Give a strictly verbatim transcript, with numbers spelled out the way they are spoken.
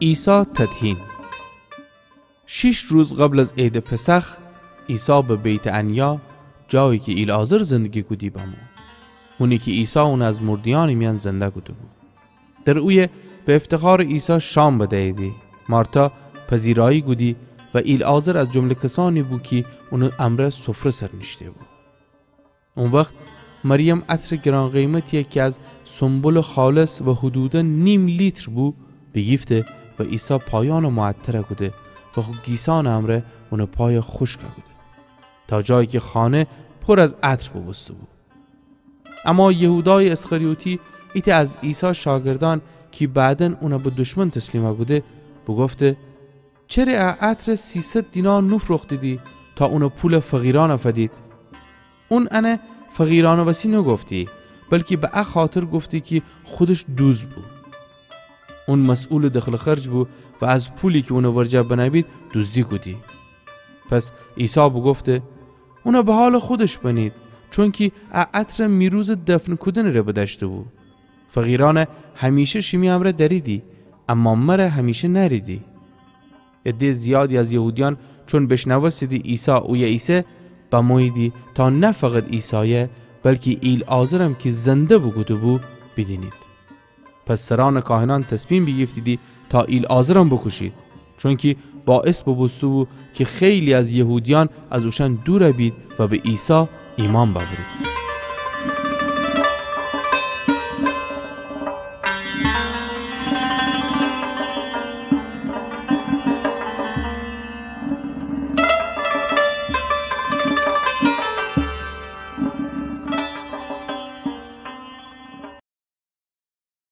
عیسی تدهین. شیش روز قبل از عیدٚ پسخ، عیسی به بیت‌عنیا، جایی کی ایلعازر زندگی کودی، بمو. هونی کی عیسی اون از مرده‌یأنٚ میأن زنده کوده‌بو. در اویه به افتخارٚ عیسی شام بدییدی. مارتا پذیرایی کودی و ایلعازر از جمله کسأنی بو کی اونٚ امرأ سفره سر نیشته‌بو. او وخت مریم عطرٚ گران‌قیمتیی کی از سنبلٚ خالص و حدوداً نیم لیتر بو، بیگیفته و عیسی پایأنٚ معطر کوده و خو گیسأنٚ امرأ اونٚ پای خوشک کوده، تا جایی کی خانه پر از عطر بوبوسته‌بو. اما یهودایٚ اسخریوطی، ایتأ از عیسی شاگردأن کی بعداً اون به دشمن تسلیم کوده، بوگفته: چره ا عطر سیصد دینار نوفروختیدی تا اون پول فقیرأن فدید؟ اون ان فقیرأنٚ وسی نوگفتی، بلکی به ا خاطر گفتی کی خودش دوزد بو. اون مسئولٚ دخل و خرج بو و از پولی کی اونٚ ورجه بنه‌بید دوزدی کودی. پس عیسی بوگفته: اون به حالٚ خودش بنید، چونکی ا عطر می روزٚ دفن کودنٚره بدأشته‌بو. فقیرأن همیشه شیمی امرأ دأریدی، اما مر همیشه نأریدی. عده‌یٚ زیادی از یهودیأن چون بیشنوستیدی عیسی اویه ایسه، بموییدی تا نه فقط عیسای، بلکی ایلعازرم کی زنده بوکوده‌بو، بیدینید. پس سرأنٚ کاهنأن تصمیم بیگیفتیدی تا ایلعازرم بوکوشید، چونکی باعث بوبوسته‌بو کی خیلی از یهودیأن از اوشأن دور بید و به عیسی ایمأن بأورید.